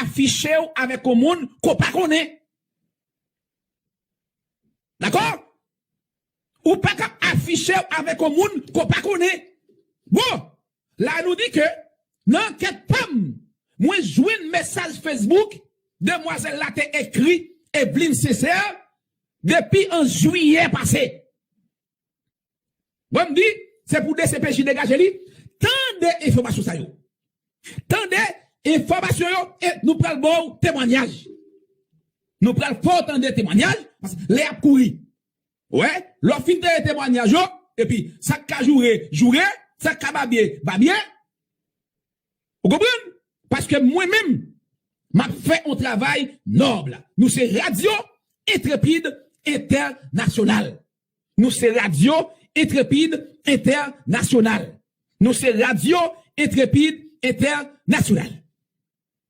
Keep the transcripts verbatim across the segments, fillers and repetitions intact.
afiche w avèk yon moun ke w pa konnen. Dakò? Ou pa ka afiche w avèk yon moun ke w pa konnen. Bon, la nou di ke nan ankèt pa m, mwen jwenn mesaj Facebook, demwazèl la te ekri Evelyne Sincère depi an jiyè pase. Mwen m di, se pou D C P J degaje li, tande enfòmasyon sa yo. Tande enfòmasyon yo e nou pral ba w temwanyaj. Nou pral fè w tande temwanyaj, paske lè ap kouri. Wè, lè w fin tande temwanyaj yo, epi sa k ka joure, joure, sa k ka babye, babye. Ou konprann? Paske mwen menm, m ap fè yon travay nòb. Nou se Radyo Entrepid Entènasyonal. Nou se Radyo Entrepid Entènasyonal. Nou se Radyo Entrepid Entènasyonal.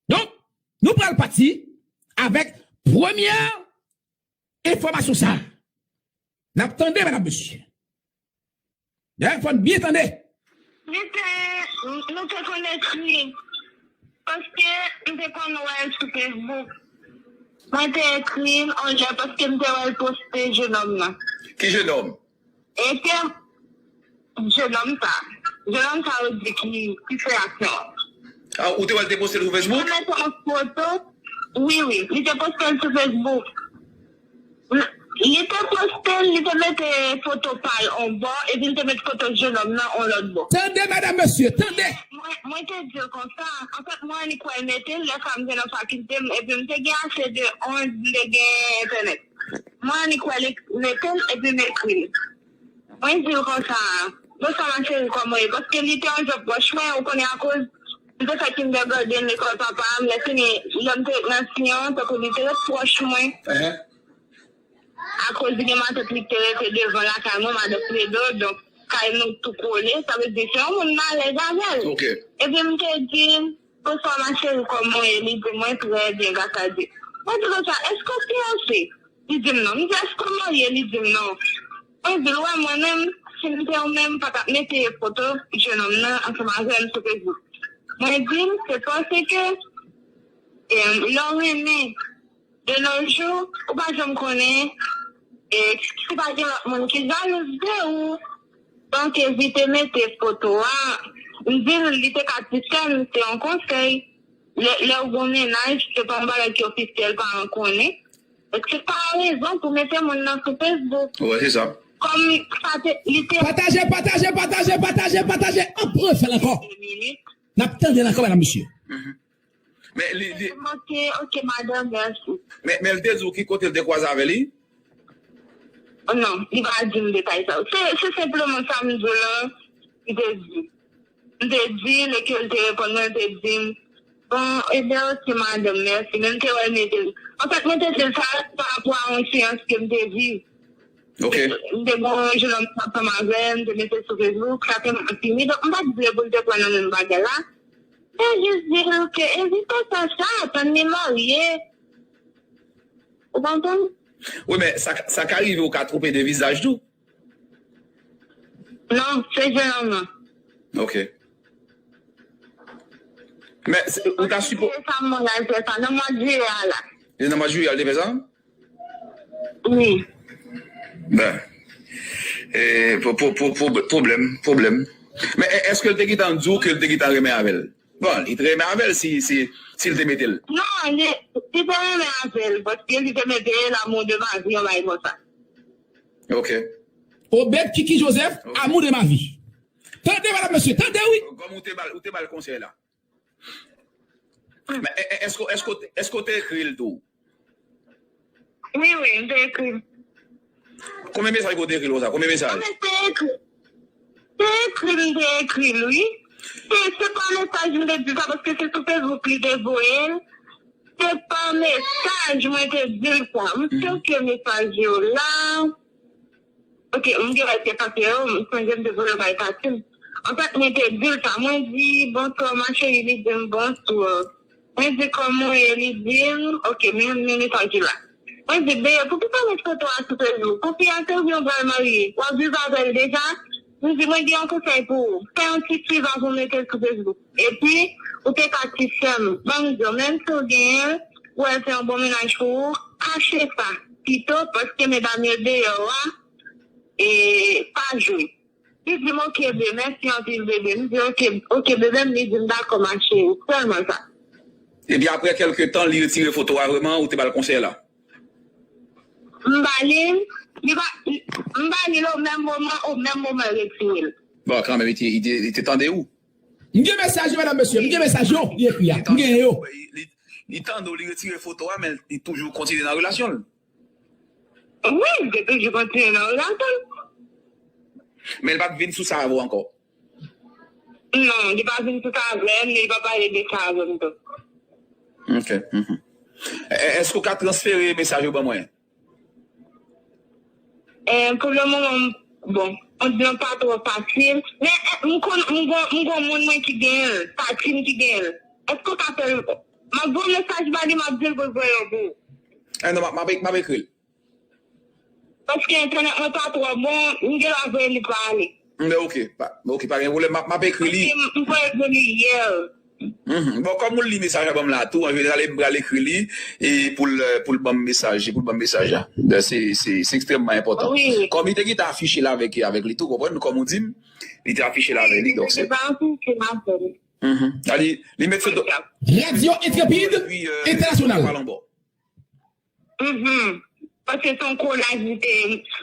Donk, nou pral pati avèk premyè enfòmasyon sa a. N ap tande, medam, mesye. Dayè, fò n byen tande. Li te, nou te konn ekri, paske m te konn wè l sou Facebook. Mwen te ekri l yon lè paske m te wè l poste jenòm nan. Ki jenòm? E te jenòm sa. Jenòm sa yo di ki, ki fè aksyon an. Ah, ou te wè l te poste l sou Facebook? Li te mete yon foto. Wi, wi. Li te poste l sou Facebook. Li te poste l, li te mete foto pa l yon bò, epi li te mete foto jenòm nan yon lòt bò. Tande, medam, mesye, tande! Mwen, mwen te di l konsa. Anfèt, mwen annik wè l mete l, lè sa m te nan fakilte m, epi m te gen ase de onz, m te gen entènèt. Mwen annik wè l mete l, epi m ekri l. Mwen di l konsa, "Bonswa, ma chérie, kòman w ye?" Paske li te yon jan pwòch mwen, ou konnen, akoz m te fè kindergarten lekòl papa m, lè fini, lè m te nan Siyon, tankou li te ret pwòch mwen. Akoz li gen matant li ki te rete devan lakay mwen, madan Fredo, donk, kay nou tou kole, sa vle di se yon moun m alèz avè l. Epi m te di, "Bonswa, ma chérie, kòman w ye?" Li di, "Mwen trè byen, gras a Dye." Mwen di konsa, "Èske w fiyanse?" Li di m non. M di, "Èske w marye?" Li di m non. Mwen di l, "Wè, mwen menm, si m te ou menm, m pa t ap mete foto jenòm nan ansanm avè m sou Facebook." Mwen di l, "Se paske, em, lè w renmen, de nos jours, ou pa janm konnen, e, si pa gen lòt moun ki jalouz de ou, donk evite mete foto a." M di l, li te ka ti sè m, se yon konsèy. Lè, lè w gen yon mennaj, se pa yon bagay ki ofisyèl, paran konnen. Donk, se pa yon rezon pou mete moun nan sou Facebook. Wè, se sa. Kòm sa te, li te Pataje, pataje, pataje, pataje, pataje. Anpil fè l ankò. N ap tande l ankò, medam, mesye. Men li, li, Ok, ok, madanm, mèsi. Men, men l te di w ki kote l te kwaze avè li? Non, li pa di m detay sa yo. Se, se senpleman sa m di w lan, li te di. M te di, lè ke l te reponn mwen, l te di m, "Bon, ebyen, ok, madanm, mèsi." Men m te wè l mete l. Anfèt, mwen te di l sa pa rapò a yon seyans ke m te viv. M te gen yon jenòm ansanm avè m, m te mete sou Facebook, sa te mal fini. Donk, m pa t vle pou l te pran nan menm bagay la. M te jis di l ke evite fè sa, tann li marye. Ou konprann? Wi, men sa, sa ka rive ou ka twonpe de vizaj tou. Non, se jenòm nan. Ok. Men, se, ou ta sipo- Sa m mwen al fè sa nan mwa jiyè a la. E nan mwa jiyè a l te fè sa? Wi. Ben. E, po-, po-, po-, po-, pwoblèm, pwoblèm. Men, e, èske l te gentan di w ke l te gentan renmen avè l? Bon, li te renmen avè l si, si, si l te mete l. Non, li, li te renmen avè l, paske li te mete l'amour de ma vie, yon bagay konsa. Ok. Obed Kiki Joseph, Ok. Amour de ma vie. Tande, medam, mesye, tande, wi. Kòm ou te ba l, ou te ba l konsèy la. Men, e, e, èske, èske, èske w te ekri l tou? Wi, wi, m te ekri l. Konbyen mesaj ke w te ekri l konsa? Konbyen mesaj? Anfèt, te ekri, te ekri l, m te ekri l, wi. Se, se pa mesaj m te di sa, paske se sou Facebook li te voye l. Se pa mesaj mwen te di l sa. M cheke mesaj yo la. Ok, m gen lè te pase yo, m sonje m te voye yo bay pati m. Anfèt, mwen te di l sa. Mwen di, "Bonswa, ma chérie," li di m, "Bonswa." Mwen di, "Kòman w ye?" Li di m, ok, men, men mesaj li la. Mwen di, "Bebe, poukisa w met foto a sou Facebook? Ou fiyanse oubyen w pral marye? W ap viv avè l deja?" Mwen di, "Mwen gen yon konsèy pou ou. Fè yon ti swiv avan w mete l sou Facebook. Epi, Ou te ka ti sè m. Ban m di w, menm si w genyen l, ou wè l se yon bon mennaj pou ou, kache sa pito, paske medam yo deyò a, e pa jwe. Li di m, "Ok, bebe, mèsi anpil, bebe." M di, "Ok, ok, bebe m." Li di m, "Dakò, ma chérie." Sèlman sa. Epi apre kèlke tan, li retire foto a vrèman, ou te ba l konsèy la? M ba li l, li pa, m ba li l o menm moman, o menm moman l retire l. Bon, kanmenm, li te, li te, li te tande ou? M gen mesaj, medam, mesye, m gen mesaj yo, li ekri a. M gen yo. Li, li, li tande w, li retire foto a, men li toujou kontinye nan relasyon l. Wi, m te toujou kontinye nan relasyon l. Men l pa t vin sou sa avè w ankò? Non, li pa vin sou sa avè m, li pa pale de sa avè m tou. Ok. Mhm. E, èske w ka transfere mesaj yo ban mwen? E, pou le moman, bon, on dirait pa twò fasil. Men, e, m konn, m gon, m gon moun mwen ki genyen l, pati m ki genyen l. Èske w ka fè l? M ap voye mesaj ba li, m ap di l pou l voye l pou ou. E, non, m ap, m ap, m ap ekri l. Paske entènèt mwen pa twò bon, m gen dwa voye li pa ale. Men ok, pa, ok, pa gen pwoblèm, m ap, m ap ekri li. Paske m, m voye l pou li yè. Mhm. Bon, kòm ou li mesaj la ban m la tou, an jeneral, m pral ekri li, e pou l, pou l ban m mesaj, pou l ban m mesaj la. Se, se, se ekstrèmman enpòtan. Wi. Kòm li te gentan afiche l avèk, avèk li tou, konprann, kòm ou di m, li te afiche l avèk li, donk se. Li te pa afiche l avè l. Mhm. A, li, li met foto. Radyo Entrepid Entènasyonal. Pale anbò. Mhm. Paske se yon kolaj li te,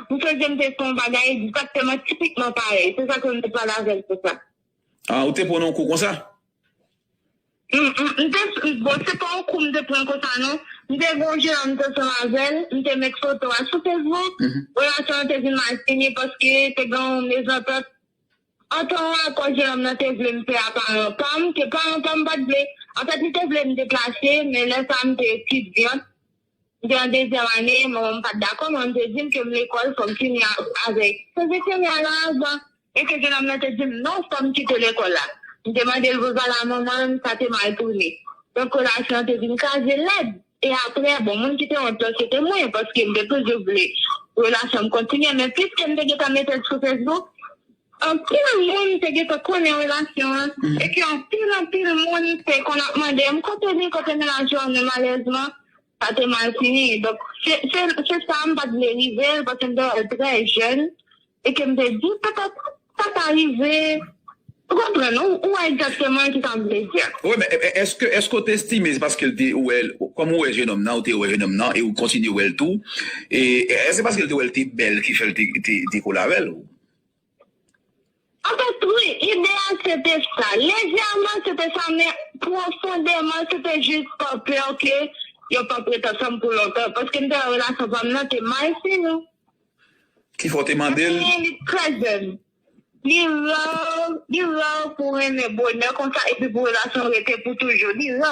m sonje m te fè yon bagay egzakteman, tipikman parèy. Se sa ke m te pale avè l pou sa. Ah, ou te pran yon kou konsa? M, m, m te, bon, se pa yon kou m te pran konsa, non. M te gen yon jenòm m te ansanm avè l, m te met foto a sou Facebook. Mhm. Relasyon an te vin mal fini paske te gen yon mezantant. Antan an, akò jenòm nan te vle m fè a paran pa m, ke paran pa m pa t vle. Anfèt, li te vle m deplase, men lè sa a m te etidyan. M te an dezyèm ane, manman m pa t dakò, manman m te di m ke m lekòl, fò m fini a, avèk. Se Seyè a la avan. E ke jenòm nan te di m, "Non, fò m kite lekòl la." M te mande l pou sa la, manman m, sa te mal tounen. Donk, relasyon an te vin kraze lèd. E apre, bon, moun ki te wont lan, se te mwen, paske m te toujou vle relasyon m kontinye. Men piske m te gentan mete l sou Facebook, anpil moun te gentan konnen relasyon an, mhm, e ke anpil, anpil moun te konn ap mande m, "Kote li, kote mennaj ou an?" Men malerezman, sa te mal fini. Donk, se, se, se sa m pa t vle rive l, paske m te wè l trè jèn, e ke m te di, "Petèt, sa ka rive." Ou konprann, ou, ou wè egzakteman ki sa m vle di a. Wi, men, e, e, èske, èske w te estime, se paske l te, ou wè, kòm ou wè jenòm nan, ou te wè jenòm nan, e ou kontinye wè l tou, e, e, èske se paske l te wè l te bèl ki fè l te, te, te kole avè l? Anfèt, wi, ide a se te sa. Lejèman, se te sa, men pwofondèman, se te jis pa pè ke yo p ap ret ansanm pou lontan. Paske m te wè relasyon pa m nan te mal fini. Ki fè w te mande l? Li trè jèn. Li rè, li rè pou w renmen bonè konsa epi pou relasyon rete pou toujou. Li rè.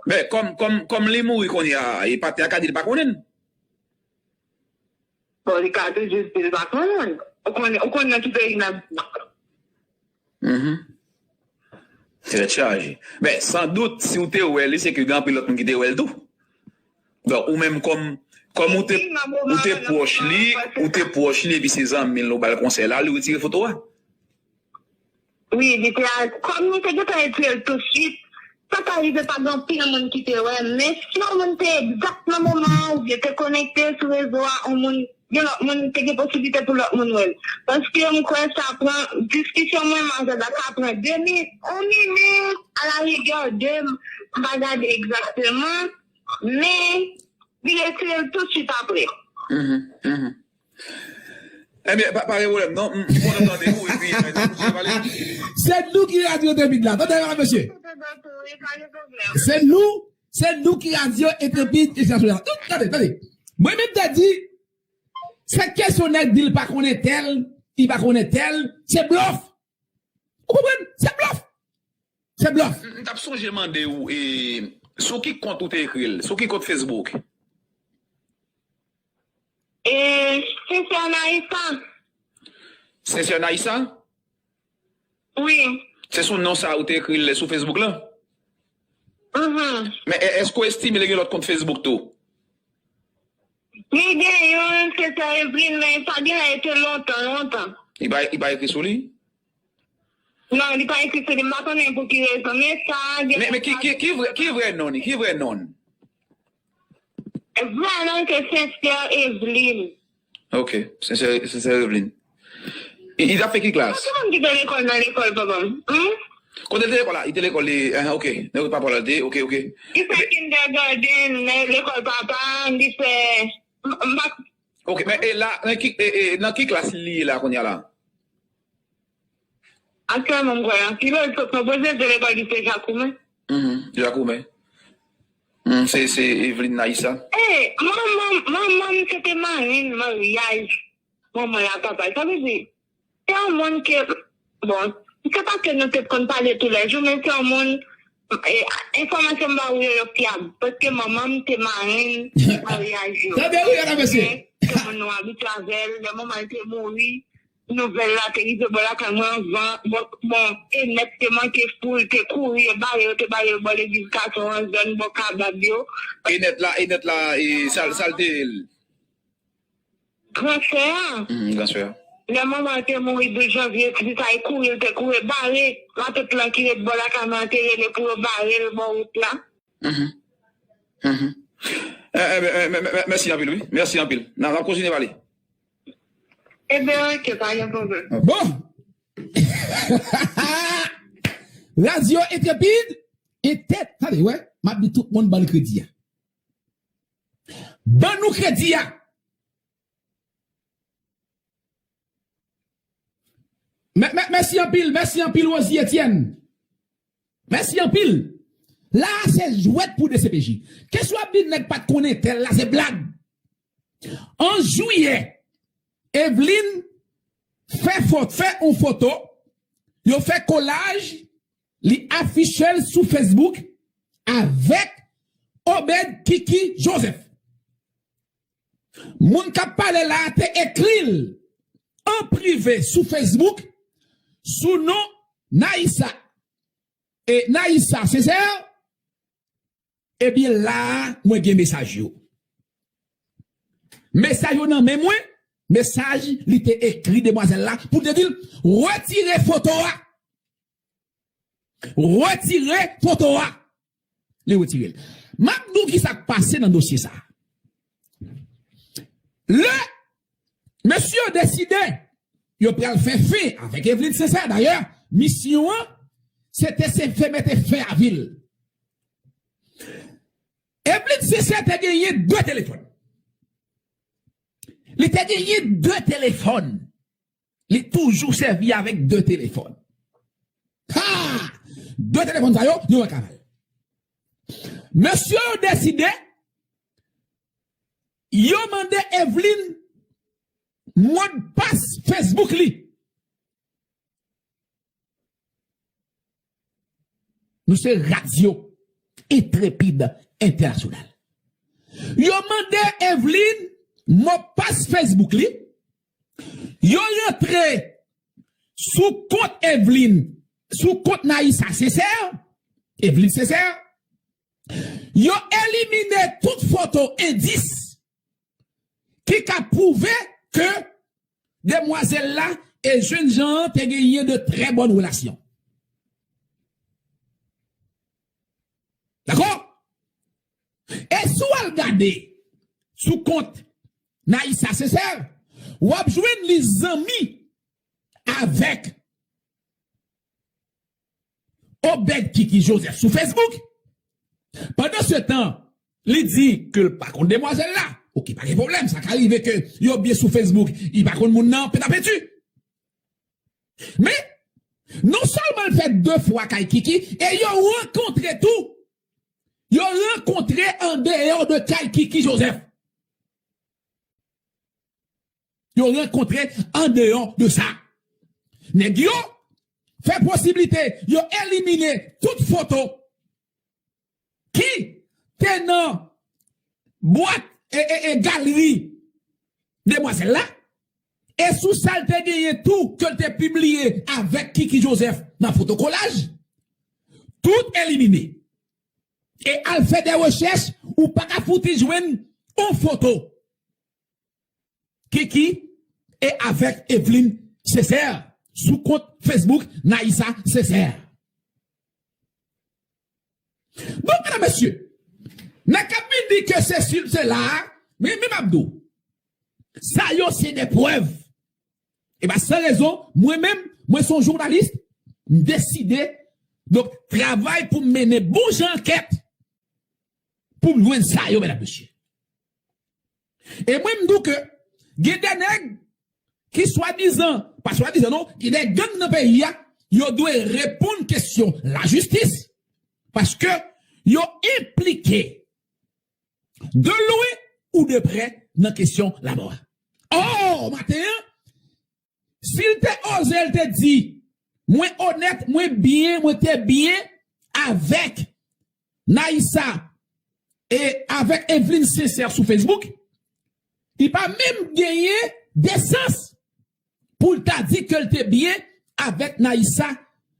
Men, kòm, kòm, kòm li mouri kounye a, e patnè a ka di l pa konnen l. Bon, li ka toujou di l pa konnen. Ou konnen, ou konnen nan ki peyi n ap viv. Mhm. Tèt chaje. Men, san dout, si w te wè li, se ke gen anpil lòt moun ki te wè l tou. Donk, ou menm kòm, kòm ou te, ou te pwòch li, ou te pwòch li, epi se zanmi l, ou ba l konsèy la, li retire foto a. Wi, li te al, kòm li te gentan retire l tousuit, sa ka rive pa gen anpil moun ki te wè, men si yon moun te egzak nan moman an, oubyen te konekte sou rezo a, yon moun, gen lòt moun, te gen posiblite pou lòt moun wè l. Paske m kwè sa pran, diskisyon mwen, manzè la, sa pran de minit, yon minit, alarigè, de, m pa gade egzakteman, men li retire l tousuit apre. Mhm, mhm. Ebyen, pa, pa gen pwoblèm, non. M, m kontan tande w, epi, eh, n ap kontinye pale. Se nou ki Radyo Entrepid la. Tande la, mesye. Se nou, se nou ki Radyo Entrepid Entènasyonal. Tout, tande, tande. Mwen menm te di, se kesyon nèg di l pa konnen tèl, li pa konnen tèl, se blòf. Ou konprann? Se blòf. Se blòf. M, m t ap sonje mande w, e, sou ki kont ou te ekri l? Sou ki kont Facebook? E, Sincère Naïssa. Sincère Naïssa? Wi. Se sou non sa ou te ekri l sou Facebook lan? Mhm. Men, e, èske w estime li gen lòt kont Facebook tou? Li gen youn, Sincère Evelyne, men sa genlè te lontan, lontan. Li pa, li pa ekri sou li? Non, li pa ekri sou li, m pa konnen pou ki rezon, men sa gen. Men, men ki, ki, ki vrè, ki vrè non li? Ki vrè non? Vrè non se Sincère Eveline. Ok, Sincère, Sincère Eveline. Li, li t ap fè ki klas? Ki moun ki te lekòl nan lekòl, papa m? Hmm? Kote l te lekòl la? Li te lekòl, li, ah, ok. Nan papa l te, ok, ok. Li fè kindergarten, nan lekòl papa, li fè, m, m pa. Ok, men e la, nan ki, e, e, nan ki klas li ye la kounye a la? Aktyèlman, m kwè anpil lòt sot nan poze de lekòl li se Jakoumen. Mhm, Jakoumen. Mm, se, se Eveline Naïssa. Eh, manman, manman m se te marenn maryaj manman l ak papa l. Sa vle di, se yon moun ke, bon, se pa ke nou te konn pale toulèjou, men se yon moun, eh, enfòmasyon m ba ou yo, yo fyab. Paske manman m te marenn maryaj yo. Tande wi, mesye. Se moun nou abitye avè l, lè manman l te mouri, nouvèl la te rive bò lakay mwen anvan. Bon, bon, Enèt te manke foul, te kouri, yo bare, yo te bare bò legliz Katon an, zòn bò Kabab yo. Enèt la, Enèt la, e, sa l, sa l te ye l? Gran sè a. Mhm, gran sè a. Lè manman te mouri douz janvye, ti sa e kouri, l te kouri bare. Matant lan ki ret bò lakay mwen an te rele pou yo bare l bò wout la. Mhm. Mhm. Eh, eh, eh, mè-, mè-, mè-, mèsi anpil, wi. Mèsi anpil. N a, n a kontinye pale. Ebyen, ok, pa gen pwoblèm. Bon. Radyo Entrepid, entè-, tande, wè, m ap di tout moun ban l kredi a. Ban nou kredi a. Mè-, mè-, mèsi anpil, mèsi anpil, Rosie Etienne. Mèsi anpil. La a se jwèt pou D C P J. Kèswa ap di nèg pa t konnen tèl la, se blag. An jiyè, Eveline fè fo-, fè yon foto, yo fè kolaj, li afiche l sou Facebook avèk Obed Kiki Joseph. Moun k ap pale la a te ekri l an prive sou Facebook sou non Naïssa. E Naïssa Sincère, ebyen la a, mwen gen mesaj yo. Mesaj yo nan men mwen, mesaj li te ekri demwazèl la pou te di l retire foto a. Retire foto a. Li retire l. M ap di w ki sa k pase nan dosye sa a. Lè mesye yo deside yo pral fè fen avèk Eveline Sincère, dayè, misyon an, se te se fè mete fen a vi l. Eveline Sincère te genyen de telefòn. Li te genyen de telefòn. Li toujou sèvi avèk de telefòn. Ha! De telefòn sa yo, yo wè kanal. Mesye yo deside, yo mande Eveline modpas Facebook li. Nou se Radyo Entrepid Entènasyonal. Yo mande Eveline modpas Facebook li. Yo rantre sou kont Eveline, sou kont Naïssa Sincère, Eveline Sincère. Yo elimine tout foto endis ki ka pwouve ke demwazèl la e jennjan an te genyen de trè bòn relasyon. Dakò? E si w al gade sou kont Naïssa Sincère, w ap jwenn li zanmi avèk Obed Kiki Joseph sou Facebook. Pandan se tan, li di ke l pa konn demwazèl la. Ok, pa gen pwoblèm, sa ka rive ke yo byen sou Facebook, li pa konn moun nan, pèt a pèdi. Men, non sèlman l fè de fwa kay Kiki, e yo rankontre tou. Yo rankontre andeyò de kay Kiki Joseph. Yo rankontre andeyò de sa. Nèg yo fè posiblite yo elimine tout foto ki te nan bwat e, e, e galri demwazèl la, e sou sa l te genyen tou ke l te pibliye avèk Kiki Joseph nan fotokolaj, tout elimine. E al fè de rechèch, ou pa ka fouti jwenn yon foto Kiki e avèk Eveline Sincère. sou kont Facebook Naïssa Sincère. Donk, medam, mesye, nèg k ap vin di ke se sil, se la, men, men m ap di w, sa yo se de prèv. E pa san rezon, mwen menm, mwen se yon jounalis, m deside, donk, travay pou m mennen bon jan ankèt pou m jwenn sa yo, medam, mesye. E mwen, m di w ke gen de nèg ki swadizan, pa swadizan non, ki de gang nan peyi a, yo dwe reponn kesyon lajistis, paske yo enplike de lwen ou de prè nan kesyon lanmò a. Ò, maten an, si l te oze, l te di, mwen onèt, mwen byen, mwen te byen avèk Naïssa e avèk Evelyne Sincère sou Facebook, li pa menm genyen desans pou l ta di ke l te byen avèk Naïssa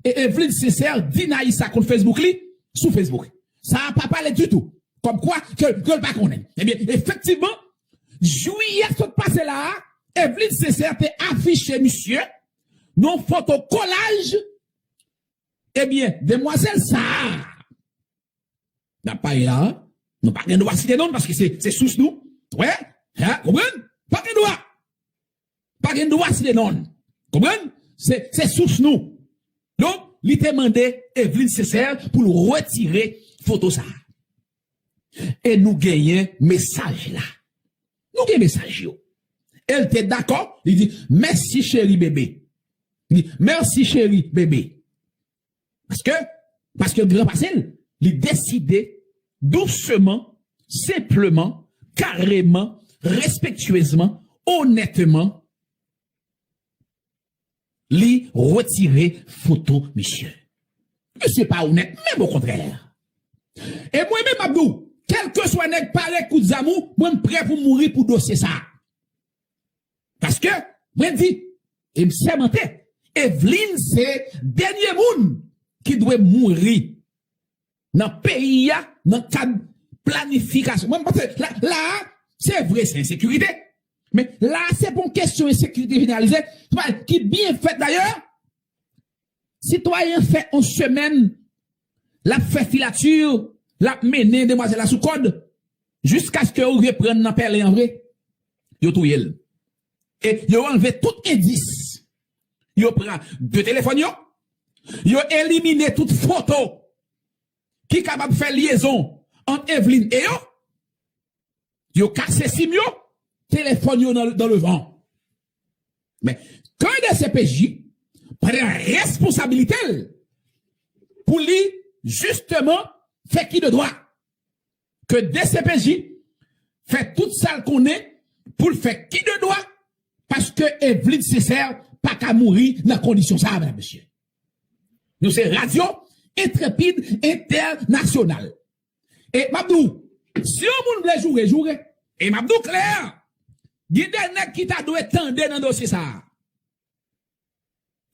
e Evelyne Sincère, di Naïssa kont Facebook li sou Facebook. Sa a pa pale ditou. Kòmkwa ke, ke l pa konnen. Ebyen, efektivman, jiyè sot pase la a, Evelyne Sincère te afiche misye nan foto kolaj. Ebyen, demwazèl sa a, n ap pale la, nou pa gen dwa site non l paske se, se sous nou. Wè, ha, konprann? Pa gen dwa. Pa gen dwa site non l. Konprann? Se, se sous nou. Donk, li te mande Evelyne Sincère pou l retire foto sa a. E nou genyen mesaj la. Nou gen mesaj yo. E l te dakò, li di, mèsi cheri bebe. Li di, mèsi cheri bebe. Paske, paske l gran pase l, li deside dousman, senpleman, kareman, respektyezman, onètman, li retire foto misye. Misye pa onèt, menm okontrè. E mwen menm, m ap di w, kèlkeswa nèg pare kout zam ou, mwen m prè pou mouri pou dosye sa a. Paske, mwen di, e m sèmante, Evelyne se dènye moun ki dwe mouri nan peyi a, nan kad planifikasyon. Mwen, m panse, la, la a, se vre, se ensekirite. Men la a, se pa yon kesyon ensekirite jeneralize, ki byen fèt dayè. Sitwayen fè yon semèn, l ap fè filati, l ap mennen demwazèl la sou kòd, jiskaske yo reprann nan pèlen an vre. Yo touye l. E yo anlve tout endis. Yo pran de telefòn yo. Yo elimine tout foto ki kapab fè lyezon ant Evelyne e yo. Yo kase sim yo, telefòn yo nan, dans le vent. Men, kan D C P J pran responsabilite l pou li, jisteman, fè ki de dwa. Ke D C P J fè tout sa l konnen pou l fè ki de dwa, paske Evelyne Sincère pa ka mouri nan kondisyon sa a, medam, mesye. Nou se Radyo Entrepid Entènasyonal. E m ap di w, si yon moun vle joure, joure. E m ap di w klè, gen de nèg ki ta dwe tande nan dosye sa a.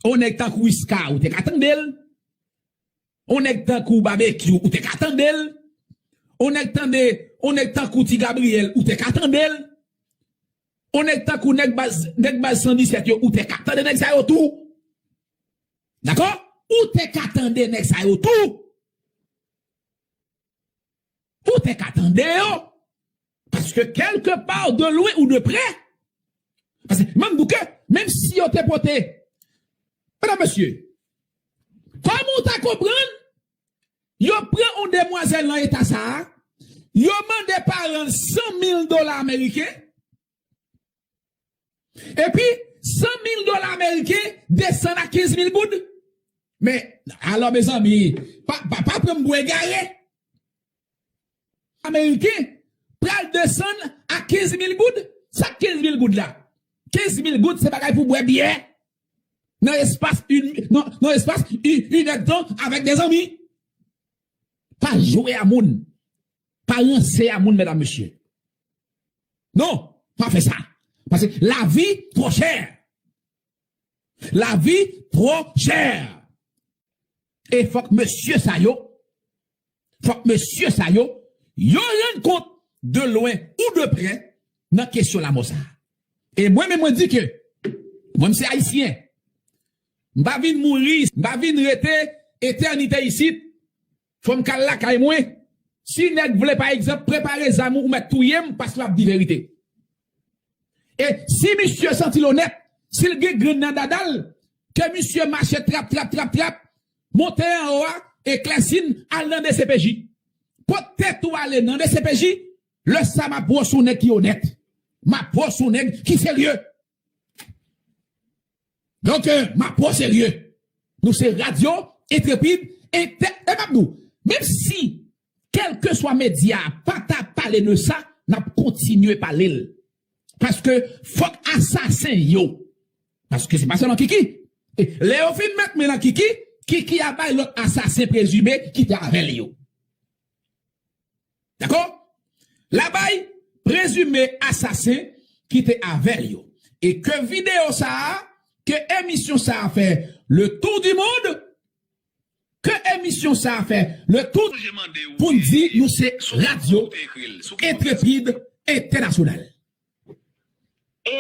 On nèg tankou Iska, ou te ka tande l. On nèg tankou Babekyou, ou te ka tande l. On nèg tande, on nèg tankou Ti Gabriyèl, ou te ka tande l. On nèg tankou nèg baz, nèg baz san disèt yo, ou te ka tande nèg sa yo tou. Dakò? Ou te ka tande nèg sa yo tou. Ou te ka tande yo. Paske kèlke pa, de lwen ou de prè. Paske menm bouke, menm si yo te pote. Medam, mesye, kòman w ta konprann yo pran yon demwazèl nan eta sa a, yo mande paran l san mil dola ameriken, epi san mil dola ameriken desann a kenz mil goud. Men, alò, mezanmi, pa, pa, pa pran m pou egare. Ameriken pral desann a kenz mil goud. Sa k kenz mil goud la? Kenz mil goud se bagay pou bwè byè nan espas yon, nan, nan espas yon, yon èdtan avèk de zanmi. Pa jwe a moun. Pa ranse a moun, medam, mesye. Non, pa fè sa. Paske lavi twò chè. Lavi twò chè. E fòk mesye sa yo, fòk mesye sa yo, yo rann kont de lwen ou de prè nan kesyon lanmò sa a. E mwen menm mwen di ke, mwen m se ayisyen, M pa vin mouri, m pa vin rete etènite isit. Fò m k al lakay mwen. Si nèg vle, pa egzanp, prepare zam ou, ou mèt touye m, paske l ap di verite. E si misye santi l onèt, si l gen grenn nan dada l, ke misye mache trap, trap, trap, trap, monte anwo a, eklèsi n, al nan D C P J. Pot tèt ou ale nan D C P J, lè sa m ap wo sou nèg ki onèt. M ap wo sou nèg ki serye. Donk, euh, m ap pran serye. Nou se radyo, entrepid, entè-, e m ap di w, menm si, kèlkeswa medya a pa ta pale de sa, n ap kontinye pale l. Paske fòk asasen yo, paske se pa sèlman Kiki. E lè yo fin met men nan Kiki, Kiki a bay lòt asasen prezime ki te avè l yo. Dakò? L a bay prezime asasen ki te avè l yo. E ke videyo sa a, ke emisyon sa a fè le tour du monde, ke emisyon sa a fè le tour pou n di nou se radyo entrepid entènasyonal. E,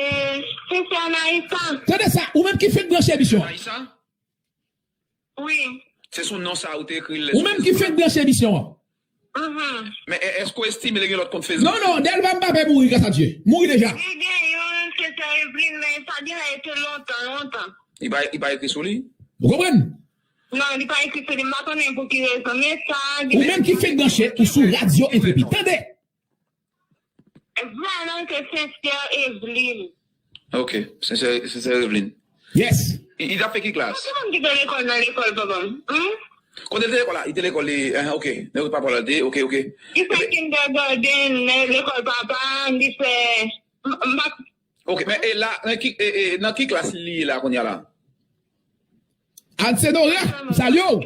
Sister Anaïsa. Tande sa, ou menm ki fenk branche emisyon an. Wi. Se sou non sa ou te ekri l. Ou menm ki fenk branche emisyon an. Mhm. Men e-, èske w estime li gen lòt kont Facebook? Non, non, Delva Mbappé mouri, gras a Dye. Mouri deja. Li gen youn, se sè Evelyn, men sa genlè te lontan, lontan. Li pa, li pa ekri sou li? Ou konprann? Non, li pa ekri sou li, m pa konnen pou ki rezon, men sa. Ou menm ki fenk branche, ou sou radyo Entrepid. Tande! Vwala, se Sensè Evelyn. Ok, Sensè, Sensè Evelyn. Yes. Li, li t ap fè ki klas? Ki moun ki te lekòl nan lekòl papa m? Hmm? Kote l te lekòl la? Li te lekòl li, ah, ok. Nan papa l te, ok, ok. Li fè kindergarten nan lekòl papa m, li fè, m, m pa. Ok, men e la, nan ki, e, e, nan ki klas li ye la kounye a la? Ansenora, salye w.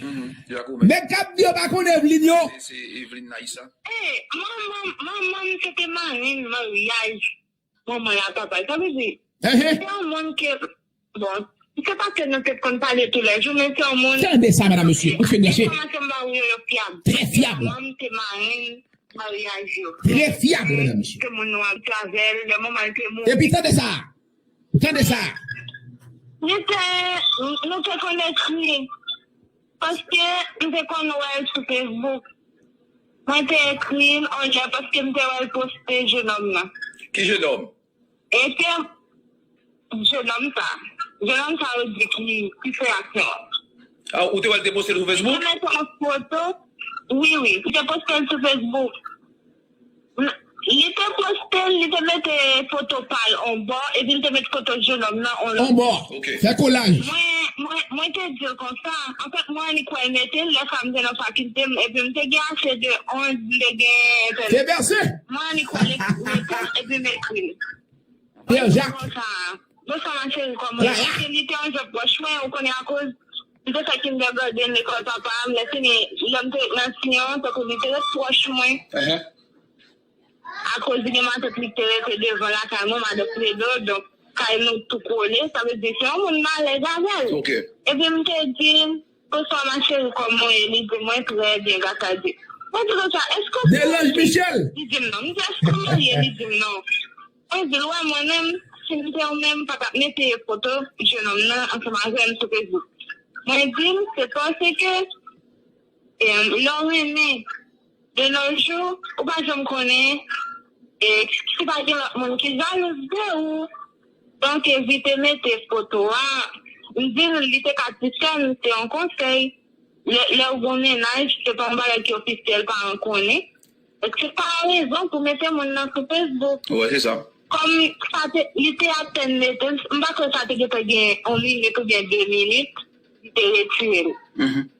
Mhm, Jacques Roumain. Nèg k ap di yo pa konn Evelyn yo. Se, se Evelyn Naïsa. Eh, manman, manman m se te marenn maryaj manman l ak papa l. Sa vle di, se yon moun ke, bon, se pa ke nou te konn pale toulejou, men se yon moun. Tande sa, medam, mesye, ou fenk branche. Enfòmasyon m ba ou yo, yo fyab. Trè fyab. Manman m te marenn maryaj yo. Trè fyab, medam, mesye. Ke moun nou abitye avè l, lè manman l te mouri. Epi tande sa. Tande sa. Li te, nou te konn ekri. Paske m te konn wè l sou Facebook. Mwen te ekri l, on lè, paske m te wè l poste jenòm nan. Ki jenòm? E te jenòm sa. Jenòm sa yo di ki, ki fè aksyon an. Ah, ou te wè l te poste l sou Facebook? Li te mete yon foto. Wi, wi. Li te poste l sou Facebook. N-, li te poste l, li te mete foto pa l on bò, epi l te met foto jenòm nan on lòt bò. On bò. Ok. Fè kolaj. Mwen, mwen, mwen te di l konsa. Anfèt, mwen annik wè l mete l, lè sa m te nan fakilte m, epi m te gen ase de onz, m te gen. Te bèse. Mwen annik wè l mete l, epi m ekri l. Pierre Jacques. Bonsoir, ma chérie, kòman w ye? Paske li te yon jan pwòch mwen, ou konnen, akoz m te fè kindergarten lekòl papa m, lè fini, lè m te ret nan Siyon, tankou li te ret pwòch mwen. Akoz li gen matant li ki te rete devan lakay mwen, madan Fredo, donk, kay nou tou kole, sa vle di se yon moun m alèz avè l. Epi m te di l, Bonswa, ma chérie, kòman w ye? Li di mwen, trè byen, gras a Dye. Mwen di konsa, èske w Delange Michel. Li di m non. M di, èske w marye? Li di m non. Mwen di l, wè, mwen menm, si m te ou menm, m pa t ap mete foto jenòm nan ansanm avè m sou Facebook. Mwen di l, se paske, e, lè w renmen, de nos jours, ou pa janm konnen, e, si pa gen lòt moun ki jalouz de ou, donk evite mete foto a. M di l, li te ka ti sè m, se yon konsèy. Lè, lè w gen yon mennaj, se pa yon bagay ki ofisyèl, paran konnen. Èske pa yon rezon pou mete moun nan sou Facebook? Wè, se sa. Kòm sa te, li te apèn mete l, m pa kwè sa te gentan gen yon minit oubyen de minit, li te retire l. Mhm.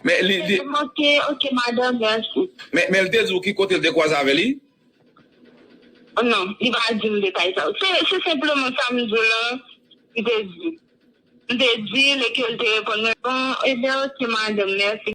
Men li, li... Ok, ok, madanm, mèsi. Men, men li te di w ki kote l te kwaze avè li? Oh non, li pa di m detay sa yo. Se, se senpleman sa m di w lan, li te di. M te di l e ke l te reponn mwen, bon, ebyen, ok, madanm, mèsi.